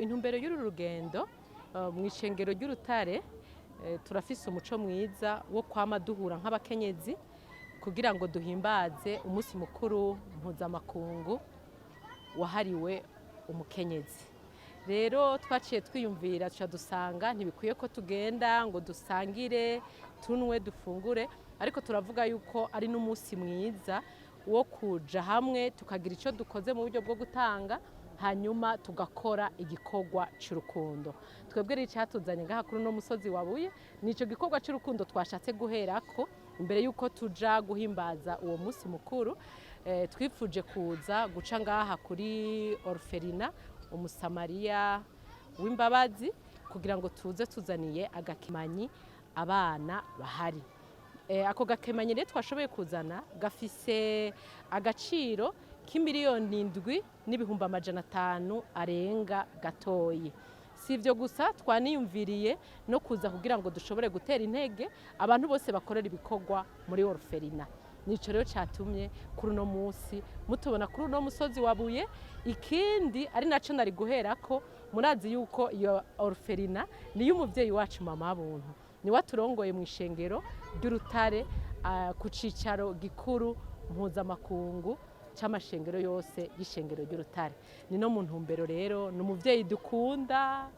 Intumbero y'uru rugendo mu ishengero ry'Urutare, turafise umuco mwiza wo kwama duhura nk'abakenyezi kugira ngo duhimbaze umunsi mukuru mpuzamakungu wahariwe umukenyezi. Rero twaciye twiyumvira, tuca dusanga ntibikwiye ko tugenda ngo dusangire, tunwe, dufungure, ariko turavuga yuko ari n'umunsi mwiza wo kuja hamwe tukagira icyo dukoze mu buryo bwo gutanga, hanyuma tugakora igikorwa cy'urukundo. Twebwe rero icyatuzanye ngaha kuri uno musozi wabuye ni icyo gikorwa cy'urukundo twashatse guherako imbere y'uko tuja guhimbaza uwo munsi mukuru. Twifuje kuza guca ngaha kuri orphelinat Umusamariya w'Imbabazi kugira ngo tuze tuzaniye agakemanyi abana bahari. Ako gakemanyi rero twashoboye kuzana gafise agaciro k'7 miliyoni n'500 000 arenga gatoyi. Si ibyo gusa, twaniyumviriye no kuza kugira ngo dushobore gutera intege abantu bose bakorera ibikorwa muri orphelinat. Nico rero cyatumye kuri uno munsi mutubona kuri uno musozi wabuye. Ikindi ari naco nari guherako, murazi yuko iyo orphelinat niyo umuvyeyi wacu Mama Buntu, niwe aturongoye mu ishengero ry'Urutare, ku cicaro gikuru mpuzamakungu c'amashengero yose y'ishengero ry'Urutare. Ni no mu ntumbero rero, ni umuvyeyi dukunda,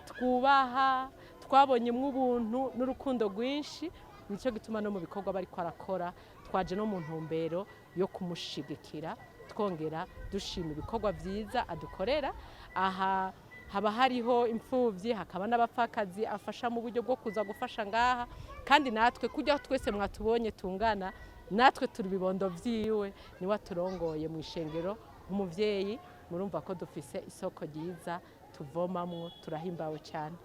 twubaha, twabonyemwo ubuntu n'urukundo rwinshi. Nicyo gituma no mu bikorwa bariko arakora twaje no mu ntumbero yo kumushigikira, twongera dushima ibikorwa vyiza adukorera. Aha haba hariho imfuvyi, hakaba n'abapfakazi afasha mu buryo bwo kuza gufasha ngaha. Kandi natwe kujya twese mwatubonye tungana, natwe turi ibibondo vyiwe, niwe aturongoye mu ishengero nk'umuvyeyi. Murumva ko dufise isoko ryiza tuvomamwo, turahimbawe cyane.